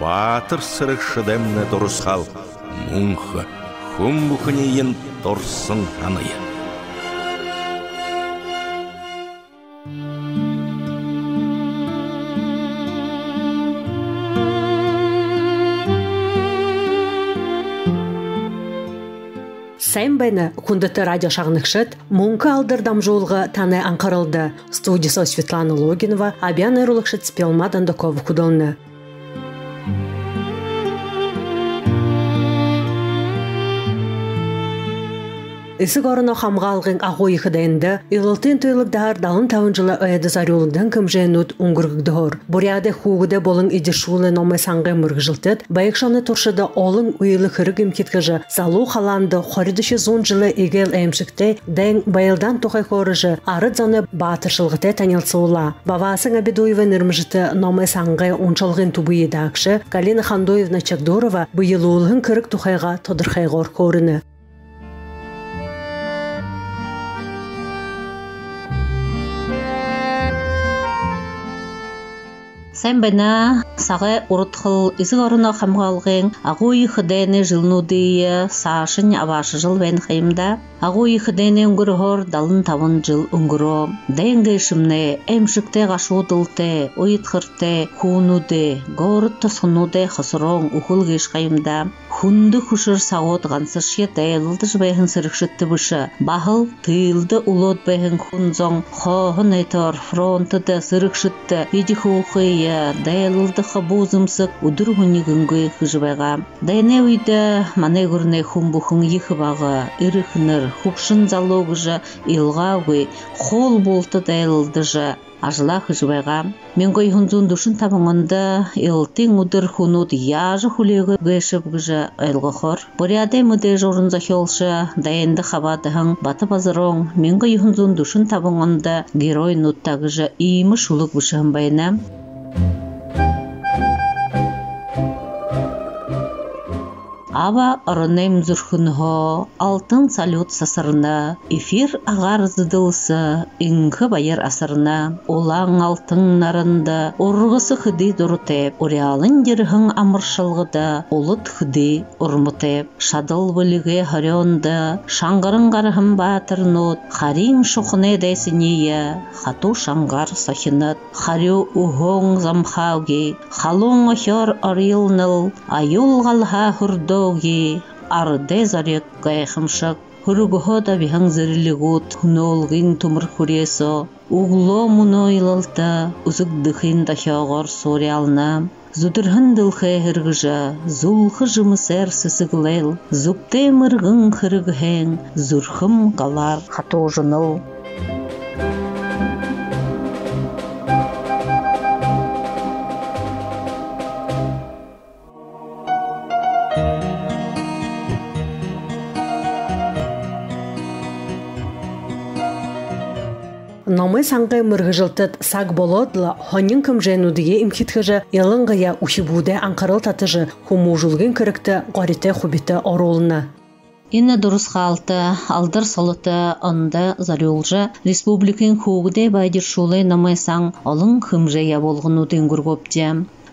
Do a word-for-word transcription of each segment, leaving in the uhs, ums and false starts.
Баатар сэрэгшэдэймнай дурасхаал мүнхэ, хүн бүхэниие дурсан һанаа. Сайн байна, хүндэтэ радио шагнагшад! «Мүнхэ алдар» дамжуулга танай анхаралда. Студи соо Светлана Логинова, абяа найруулагша Цыпилма Дондокова хүдэлнэ. Эсэгэ ороноо хамгаалгын Агуу Ехэ дайнда Илалтын туйлагдахаар далан табан жэлэй ойдо зорюулагдаһан хэмжээнүүд үнгэргэгдэһөөр. Буряадай хүүгэдэй болон эдиршүүлэй номой сангай мэргэжэлтэд байгша оной туршада олон үйлэ хэрэг эмхидхэжэ, залуу халаанда хоридохи зуун жэлэй эгээл аймшагтай дайн байлдаан тухай хөөрэжэ, арад зоной баатаршалгатай танилсуулаа. Бавасан Абидуевай нэрэмжэтэ номой сангай уншалгын түбые даагша Галина Хандуевна Чагдурова бэелүүлһэн хэрэг тухайгаа тодорхойгоор хөөрэнэ. Сайн байна. Сагай урдахал Эсэгэ ороноо хамгаалгын Агуу Ехэ дайнай жэлнүүдые саашань абаашажал байна ха юм даа. Агуу Ехэ дайнай үнгэрһөөр далан табан жэл үнгэрөө. Дайн гээшэмнай аймшагтай гашуудалтай, уйдхартай хүнүүдэй, город тосхонуудай хосороон үхэл гээшэ ха юм даа. Хүндэ хүшэр сагууд гансашье дайлалдажа байһан сэрэгшэдтэ бэшэ, баһал тылда үлөөд байһан хүн зон хооһон найтаар фронтдо сэрэгшэдтэ эди хүүхые, дайлалдаха бү зэмсэг үдэр һүни гэнгүй хэжэ байгаа. Дайнай үедэ манай гүрэнэй хүн бүхэн ехэ бага, эрхэнэр, хүгшэн залуу гэжэ илгаагүй, хоол булта дайлалдажа ажалаа хэжэ байгаа. Мянга юһэн зуун дүшэн табан ондо Илалтын үдэр хүнүүд яажа хүлеэгээ гээшэб гэжэ ойлгохоор, Буряадай мэдээжэ уран зохёолшо, дайнда хабаадаһан Бата Базарон мянга юһэн зуун дүшэн табан ондо Герой нютаг гэжэ иимэ шүлэг бэшэһэн байна. Аба оронойм зүрхэнһөө алтан салют сасарна, эфир агаар зэдэлсэ, энхэ баяр асарна. Улаан алтан наранда ургаса хэды дуратайб, уряалан ерэһэн амаршалгада улад хэды урматайб. Шадал бэлигэй хорёондо шангаран гараһан баатарнууд харин шуханай дайсаниие хатуу шангаар сохинод. Харюу үһөөн замхаагүй, халуун охёор орьёлнол, аюул галһаа хүрдөөгүй, арадай зориг гайхамшаг. Хүрэгһөө дабиһан зэрлигүүд һүнөөлгын түмэр хүрьһөө үглөө мүнөө илалта үзэгдэхын дохёогоор суурьялна. Зүдэрһэн дэлхэй һэргэжэ, зүлхэ жэмэсээр сэсэглээл, зүбтэй мэргэн хэрэгһээн зүрхэм галаар хатуужанал. Номой сангай мэргэжэлтэд саг болоод лэ һонин хэмжээнүүдые эмхидхэжэ, илангаяа үхибүүдэй анхарал татажа, хүмүүжүүлгын хэрэгтэ горитой хубита оруулна. Энэ дурасхаалта алдар солото ондо зорюулжа, республикын хүүгэдэй ба эдиршүүлэй номой сан олон хэмжээ ябуулгануудые үнгэргөөбди.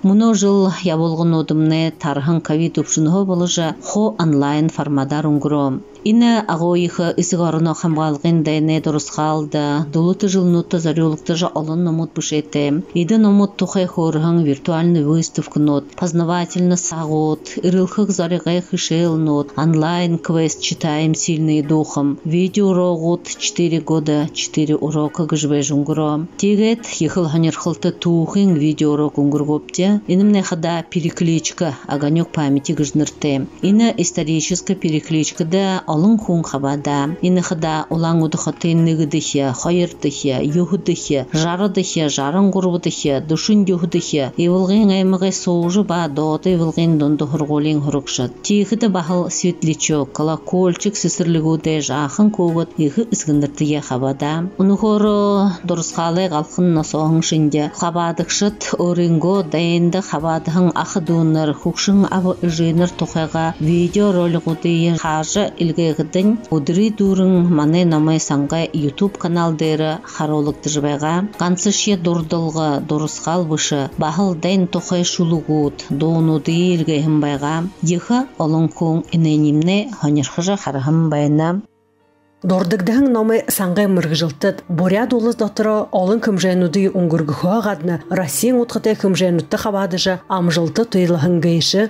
Мүнөө жэл ябуулганууднай тараһан ковид үбшэнһөө боложо, хуу онлайн форматаар үнгэрөө. Энэ Агуу Ехэ Эсэгэ ороноо хамгаалгын дайнай дурасхаалда, дүлэтэ жэлнүүдтэ зорюулагдажа олон номууд бэшээтэй. Эдэ номууд тухай хөөрэһэн виртуальна выставкэнүүд, познавательна сагууд, эрэлхэг зоригой хэшээлнүүд, онлайн-квест «Читаем сильные духом», видеоурокууд «Четыре года, четыре урока» гэжэ байжа үнгэрөө. Тиигээд ехэл һонирхолтой түүхын видеоурок үнгэргөөбди. Энэмнай хадаа перекличка «Огонёк памяти» гэжэ нэрэтэй. Энэ историческа перекличкада олон хүн хабаадаа. Энэ хадаа Улаан-Үдэ хотын нэгэдэхи, хоёрдохи, юһэдэхи, жарадахи, жаран гурбадахи, дүшэн юһэдэхи Ивалгын аймагай Суужа ба Доодо Ивалгын дунда һургуулиин һурагшад. Тиихэдэ баһал светлячок, колокольчик сэсэрлигүүдэй жаахан хүүгэд ехэ эсэгэнэртэеэ хабаадаа. Үнэхөөрөө дурасхаалай галхан носооһон шэнги хабаадагшад өөрынгөө дайнда хабаадаһан аха дүүнэр, хүгшэн аба эжынэр тухайгаа видеоролигуудые хаажа эльгээ Гэхэдэнь үдэрэй дүүрэн манай номой сангай YouTube канал дээрэ харуулагдажа байгаа. Гансашье дурдалга, дурасхаал бэшэ, баһал дайн тухай шүлэгүүд, дуунуудые эльгээһэн байгаа. Ехэ олон хүн энээниимнай һонирхожо хараһан байна. Дурдагдаһан номой сангай мэргэжэлтэд буряад улас дотороо олон хэмжээнүүдые үнгэргэхөө гадна Россиин удхатай хэмжээнүүдтэ хабаадажа, амжалта туйлаһан гээшэ.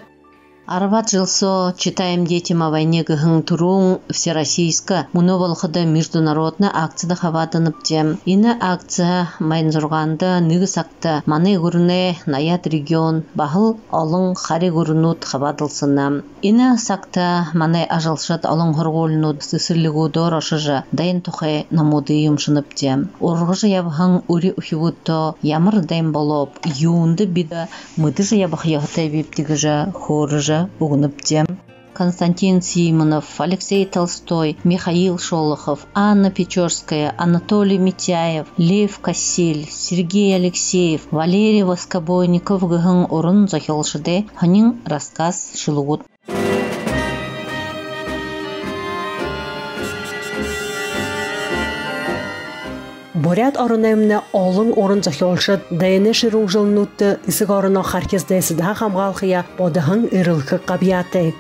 Арбаад жэл соо «Читаем детям о войне» гэһэн түрүүн всероссийска, мүнөө болоходо международна акцида хабааданабди. Энэ акци майн зургаанда нэгэ сагта манай гүрэнэй наяад регион, баһал олон хари гүрэнүүд хабаадалсана. Энэ сагта манай ажалшад олон һургуулинууд, сэсэрлигүүдөөр ошожо, дайн тухай номуудые уншанабди. Ургажа ябаһан үри үхибүүдтэ ямар дайн болооб, юундэ бидэ мэдэжэ ябаха ёһотойбибди гэжэ хөөрэжэ үгэнэбди. Константин Симонов, Алексей Толстой, Михаил Шолохов, Анна Печорская, Анатолий Митяев, Лев Коссель, Сергей Алексеев, Валерий Воскобойников гэһэн уран зохёолшодой һонин рассказ, шүлэгүүд. Буряад ороноймнай олон уран зохёолшод дайнай шэрүүн жэлнүүдтэ эсэгэ ороноо хархи дайсадһаа хамгаалхаяа бодоһон эрэлхэг габьяатай.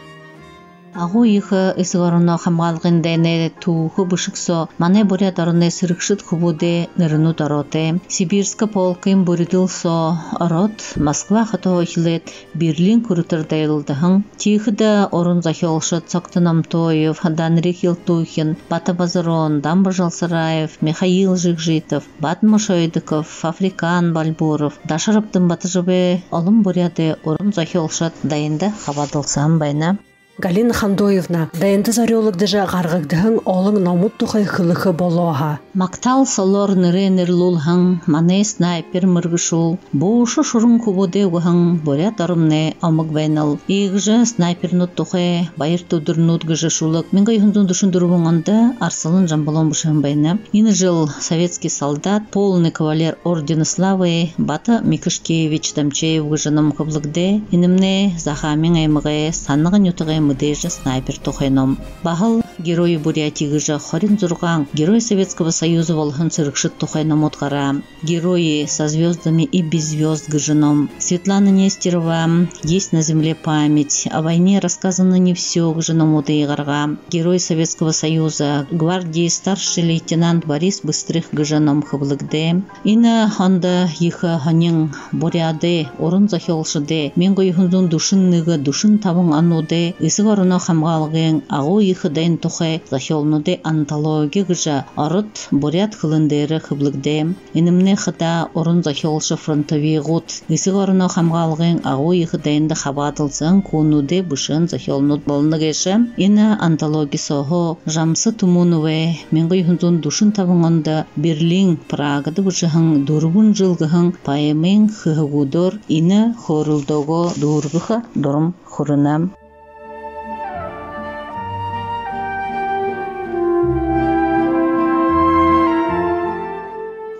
Агуу ехэ эсэгэ ороноо хамгаалгын дайнай түүхэ бэшэг соо манай Буряад ороной сэрэгшэд хүбүүдэй нэрэнүүд ороотой. Сибирскэ полкын бүридэл соо ороод, Москва хотоһоо эхилээд, Берлин хүрэтэр дайралдаһан. Тиихэдэ уран зохёолшод Цогто Номтоев, Данрик Елтухин, Бата Базарон, Дамба Жалсараев, Михаил Жигжитов, Бадма Шойдаков, Африкан Бальбуров, Дашараб Дамбатажаб, олон буряадай уран зохёолшод дайнда хабаадалсаһан байна. Галина Хандоевна дайнда зорюулагдажа гаргагдаһан олон номууд тухай хэлэхэ болоо һаа. Магтаал солоор нэрээ нэрлүүлһэн манай снайпер мэргэшүүл, буушаа шуран хүбүүдээ үгэһэн Буряад оромнай омог байнал. Иигэжэ снайпернүүд тухай «Баярта үдэрнүүд» гэжэ шүлэг мянга юһэн зуун дүшэн дүрбэн ондо Арсалан Жамбалон бэшэһэн байна. Энэ жэл советский солдат, полный кавалер ордена Славы Бата Микишкевич Дамчеев гэжэ ном хэблэгдээ. Энэмнай Захаамин аймагай Санага нютагай мэдээжэ снайпер тухай ном. Баһал «Герои Бурятии» гэжэ хорин зургаан Герой Советского Союза болоһон сэрэгшэд тухай номууд гараа. «Герои со звёздами и без звёзд» гэжэ ном, Светлана Нестерова «Есть на земле память», «О войне рассказано не всё» гэжэ номуудые гаргаа. «Герой Советского Союза», «Гвардии старший лейтенант Борис Быстрых» гэжэ ном хэблэгдээ. Энэ ондо ехэ һонин буряадай уран зохёолшодой мянга юһэн зуун дүшэн нэгэ, дүшэн табан онуудай Эсэгэ ороноо хамгаалгын Агуу ехэ дайн тухай зохёолнуудай антологи гэжэ ород, буряад хэлэн дээрэ хэблэгдээ. Энэмнай хадаа уран зохёолшо-фронтовигууд Эсэгэ ороноо хамгаалгын Агуу ехэ дайнда хабаадалсаһан хүнүүдэй бэшэһэн зохёолнууд болоно гээшэ. Энэ антологи сооһоо Жамса Тумуновай мянга юһэн зуун дүшэн табан ондо Берлин, Прагада бэшэһэн «Дүрбэн жэл» гэһэн поэмын хэһэгүүдээр энэ хөөрэлдөөгөө дүүргэхэ дурам хүрэнэ.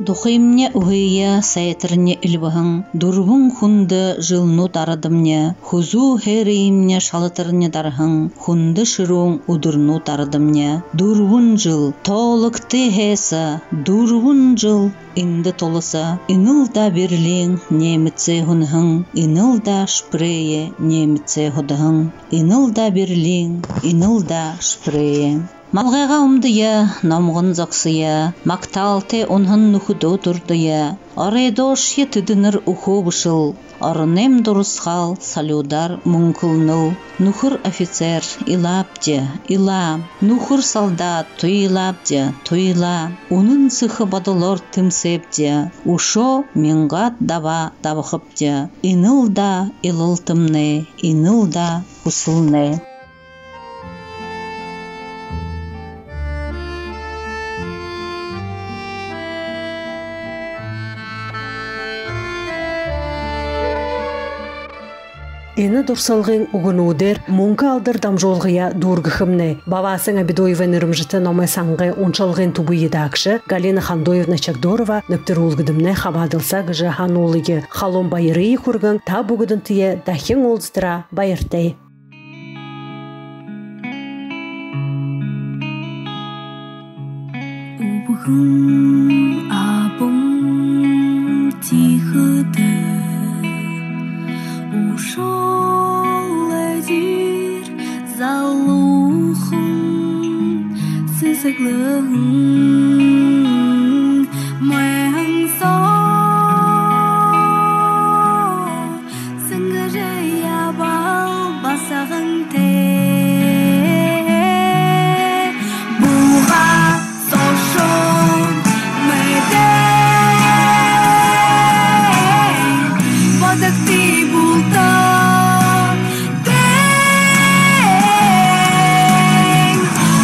Духымни үһые сайтарни эльбэһэн, дүрбэн хүндэ жэлнүүд арадамни, хүзүү хээрыемни шалатарни дараһан, хүндэ шэрүүн үдэрнүүд арадамни. Дүрбэн жэл, тоологты һайса, дүрбэн жэл. Эндэ туласа, энэл даа Берлин, немецэй һүнэһэн, энэл даа Шпрее, немецэй һудаһан, энэл даа Берлин, энэл даа Шпрее. Малгайгаа үмдэе, номгон зогсоё, магтаалтай унаһан нүхэдөө дурдая, оройдоошье тэдэнэр үхөө бэшэл, оронойм дурасхаал салютаар мүнхэлнэл. Нүхэр офицер, илаабди, илаа, нүхэр солдат, туйлаабди, туйлаа, үнэн сэхэ бодолоор тэмсээбди, үшөө мянгаад дабаа дабахабди. Энэл даа илалтамнай, энэл даа хүсэлнай. Энэ дурсалгын үгэнүүдээр мүнхэ алдар дамжуулгаяа дүүргэхэмнай. Бавасан Абидуевай нэрэмжэтэ номой сангай уншалгын түбы редакшэ Галина Хандоевна Чагдорова нэбтэрүүлгэдэмнай хабаадалсаа гэжэ һануулъя. Халуун баярые хүргэн, та бүгэдэнтэеэ дахин уулзатараа баяртай. Үбгэн абам тиихэдэ үшөөл эдир залуухан сэсэглэн, мэхэн соо сэнгэжэ ябаал басагантай. Буха сошон мэдэн бодогты булта дэн.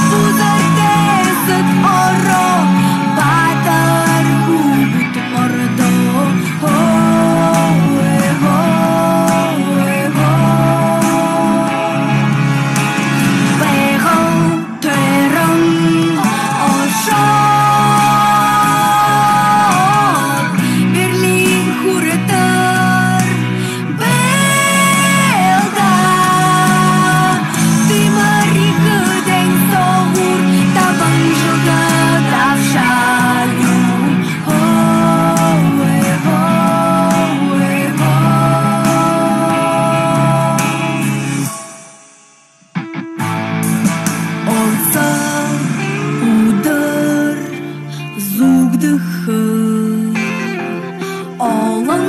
Бузартай сэд ороо, баатар хүбүүд мордоо. Хой, хой, хой. Байгал тойрон ошоод, Берлин хүрэтэр бэлдээ. Тиимэри хэдэн соогуур табан жэлдэ дабшаа юм. Хой, хой, хой. Олзо үдэр зүгдэхэ, олон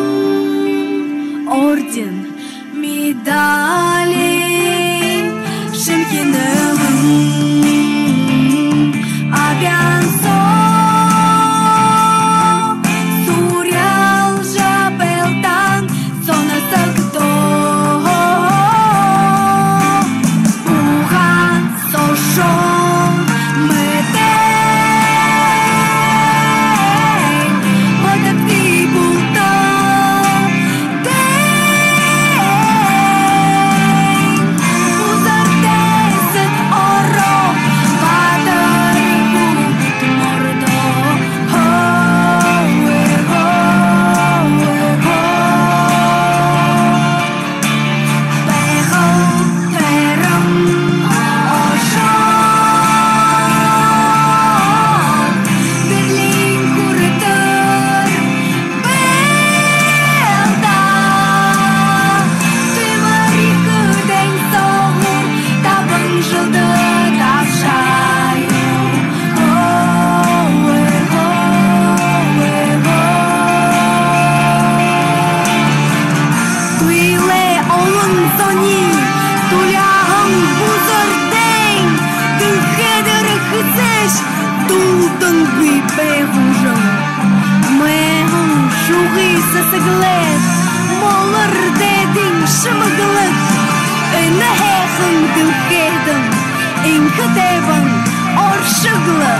орден, медали шэнхинэн, абяан соо суряалжа байлдаан соносогдоо. Буха сошон мэдэн бодогты булта дэн. Бузартай сэд ороо, баатар хүбүүд мордоо. Хой, хой, хой. Байгал тойрон ошоо, Берлин хүрэтэр бэлдээ. Тиимэри хэдэн соогуур табан жэлдэ дабшаа юм. Хой, хой, хой. Үйлэ олон зониие туляаһан бузар дэн дэлхэйдэ хэзээшье дуулдангүй байгуужам. Мэхэн шугы сэсэглээд, молор дээдын шэмэглэд, энэ һайхан дэлхэйдэнь энхэ тайбан оршог лэ.